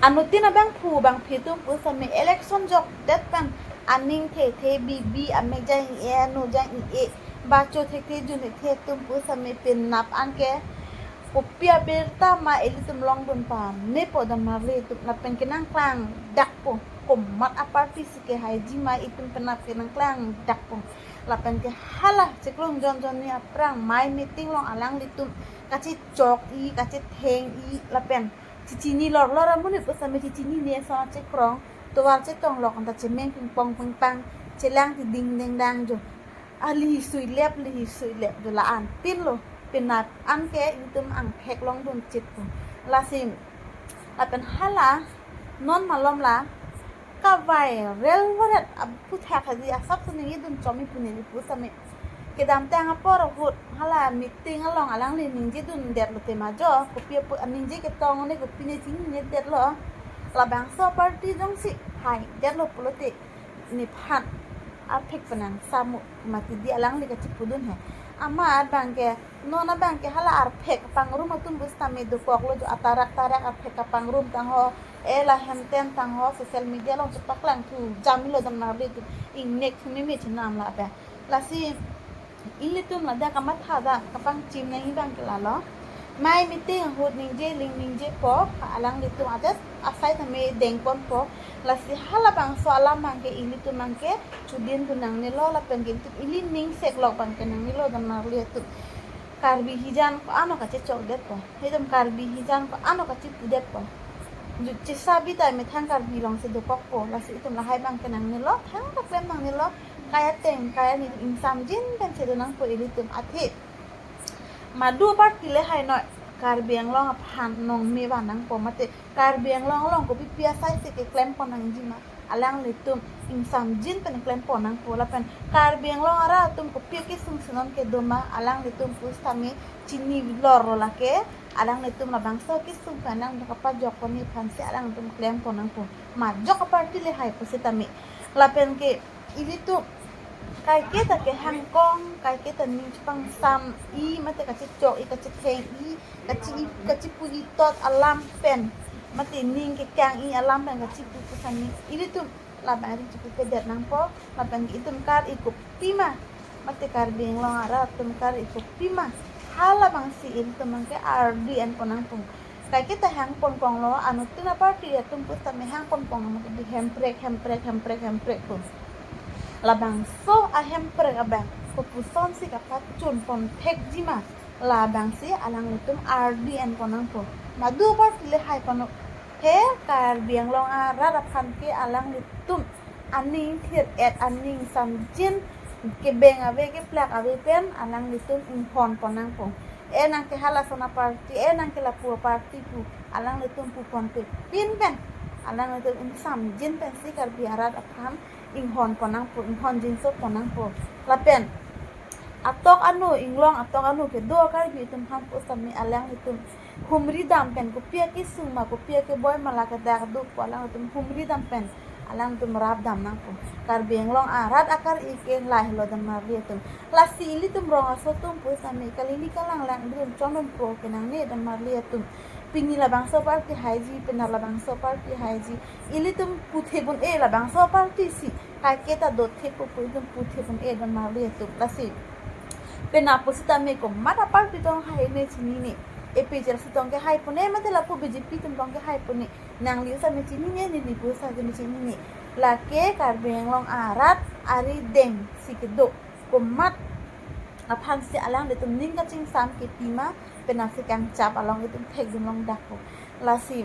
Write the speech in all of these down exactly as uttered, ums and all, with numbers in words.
Anuttin abangphu bangphi atum pusitame election jokdet pen aning thethe, bibi, amek jang-e, ano jang-e, bacho thekthe, jun thekthe atum pusitame penap anke kopi abirta ma ilitum longdun pamepo damnarli atum, lapen kenangklang dakpo, komat aparty si kehaiji ma itum penap kenangklang dakpo. Lapen ke hala Chiklong John Johnny aphrang mei meeting along alanglitum kachechok-i, kachetheng-i, lapen chechini lor lor amonit pusitame chechinine, ason achekrong, tovar chetong lok anta chemeng pingpong pingpang, chelang cheding dengdang jo. Alihi suilep, lihi suilep jo, la-anpinlo penap anke itum angthek longdun chitpo. Lasi lapen hala non malom la kavai rel varet aphuthak hadi asap suning idun chomi puni pusitame kedamtang apor ahut hala meeting along alangli ningjedundetlo tema jo, kopi apu-, ningje ketong ne kopine chininedetlo. Labangso aparty jongsi haidetlo pulote nephan arphek penang samu mati di alangli kachipudun he. Amat abangke non abangke hala arphek pangrum atum pusitame dokoklo jo, atarak tarak arphek kapangrum tangho, e la hemten tangho, social media along chepaklangthu jamilo damnarli atum, ingnek thumeme chenam la abang. Lasi ilitum ladak kamatha da kapangchim nangji abangke lalo. Mei meeting ahut ningje ling ningjepo alanglitum ajat asai tame dengponpo. Lasi halabangso alam abangke ilitum abangke chudindun nangnelo, lapen ke ilitum ili ningsek lok abangke nangnelo damnarli atum. Karbi hijan ko-an o kachechokdetpo, itum Karbi hijan ko-an o kachipudetpo. Ju chesabi ta methang Karbi alongsi dokokpo, lasi itum lahai abangke nangnelo, thangta klem nangnelo, kai ateng kai anit ingsamjin pen chedo nangpo ilitum. Athe madu aparty le hainoi, Karbi Anglong aphan nongme van nangpo mate Karbi Anglong along kopipi asai si keklempon nangji ma alanglitum ingsamjin pen klempon nangpo, lapen Karbi Anglong arat atum kopi akesung si non kedo ma alanglitum pusitame chini lorlo, lake alanglitum labangso akesung pen nang kapajokpon aphansi alanglitum klempon nangpo. Majok aparty le hai pusitame. Lapen ke ilitum kaiketa kehangkong, kaiketa ning chepangsam-i mate kachechok-i, kachetheng-i, kachi-i, kachipu-i tot alam pen mate ning kekang-i alam pen kachipu pusitame ilitum labang ring chipupedet nangpo, lapen itum kar-i kopima mate Karbi Anglong arat atum kar-i kopima halabangsi ilitum abangke ardi enpon nangpo. Kaiketa hangponkonglo, anuttin aparty atum pusitame hangponkong mate di hemprek hemprek hemprek hemprek pu. Labangso ahemprek abang kopusonsi kapachunpon thekji ma, labangsi alanglitum ardi enpon nangpo. Madu aparty le hai pano, he Karbi Anglong arat aphan ke alanglitum aning thir-et, aning samjin, kebeng ave keplak ave pen alanglitum inghonpon nangpo. E nangke halason aparty, e nangke lapu aparty pu alanglitum puponpe pin pen alanglitum ingsamjin pensi Karbi arat aphan inghonpon nangpo, inghon jinsopon nangpo. Lapen atok anu, inglong atok anu kedo Karbi atum aphan pusitame alanglitum humri dam pen kopi akesung ma, kopi akeboi ma, la kedak duk pu alanglitum humri dam pen alanglitum rap dam nangpo. Karbi Anglong arat akar-i ke lahelo damnarli atum. Lasi ilitum rong aso atum pusitame kalili kalanglang ilitum chonun pro kenangne damnarli atum. Pini labangso aparty haiji, penap labangso aparty haiji, ilitum puthek un-e labangso aparty si kaiketa dothekpo pu itum puthek un-e damnarli atum. Lasi penap pusitame komat aparty tong haine chinine. APHLC tong ke haipone mate lapu BJP atum tong ke haipone. Nangli pusitame chinine, neli pusitame chinine. Lake Karbi Anglong arat arideng si kedo, komat aphansi alanglitum ning kachingsam kepima, penapsi kangchap along itum thekdun longdakpo. Lasi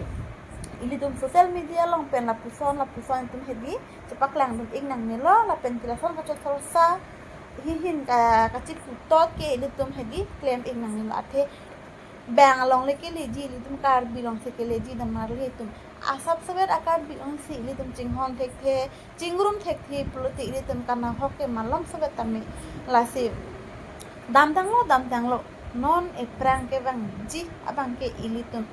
ilitum social media along pen lapuson lapuson itum hedi chepaklangdun-ik nangnelo, lapen ke lason kachot kharsa hihin ka, kachiputot ke ilitum hedi klem-ik nangnelo. Athe bang along le keleji, ilitum Karbi alongsi keleji damnarli atum. Asap sibet a-Karbi alongsi ilitum chinghon thekthe, chingrum thekthe pulote ilitum kanahok ke malom sibet tame. Lasi damtanglo, damtanglo. Non ephrang kevangji abangke ilitum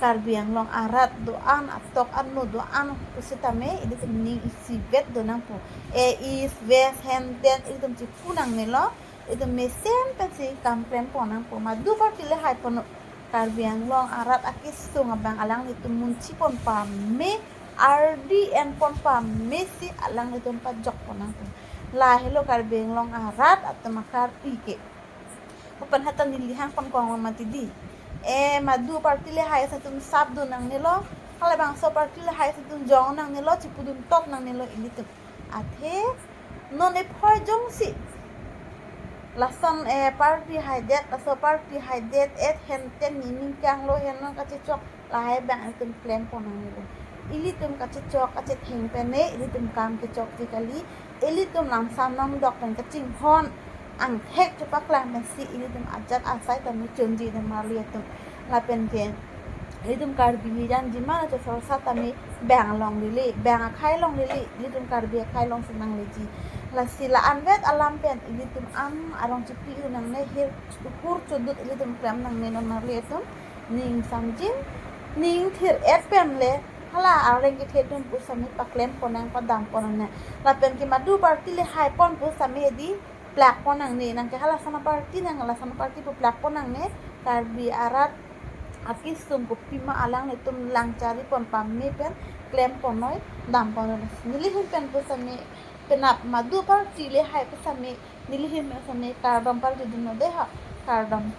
Karbi Anglong arat do-an, atok anu do-an pusitame ilitum ning isivet do nangpo. E East West hemten ilitum chipu nangnelo. Itum mesen pensi kam klempon nangpo. Madu aparty le haiponlo. Karbi Anglong arat akesung abang alanglitum munchi pon pame, ardi en pon pame si alanglitum pajok pon nangtum. Lahelo Karbi Anglong arat atum akar-i ke. Open hata neli hang pon kong mati di. E madu party le hai atum sap do nangnelo. Halabangso party le hai atum jong nangnelo, chipudun tot nangnelo ilitum. Athe non ephoi jongsi lason e party haidet, laso party haidet, et henten ni ningkanglo, hen non kachechok, lahai abang ilitum klem pon nangnelo. Ilitum kachechok kachetheng pen ne ilitum kam kechok ti kali. Ilitum lam sam nam dok pen kachinghon angthek chepaklang pensi ilitum ajat asai tame chonji ne marli atum. Lapen ke ilitum Karbi hijan jiman acho solsa tame bang longlele, bang akhai longlele, ilitum Karbi akhai long si nangleji. Lasi la-anvet alam pen ilitum am arong chipi nangne, hir hur chodut ilitum klem nangne non marli atum. Ning samjin, ning thir-et pen le hala areng kethe atum pusitame paklem pon nang, padam pon nang. Lapen ke madu party le hai pon pusitame di plak pon nangne, nang ke hala sana party nang, hala sana party pu plak pon nangne. Karbi arat akesung kopima alanglitum lang chari pon pame pen klem ponnoi, dam ponnoi. Neli ahin pen pusitame penap madu party le hai pusitame neli ahin pen pusitame kardom pardun dun no de ha, kardom.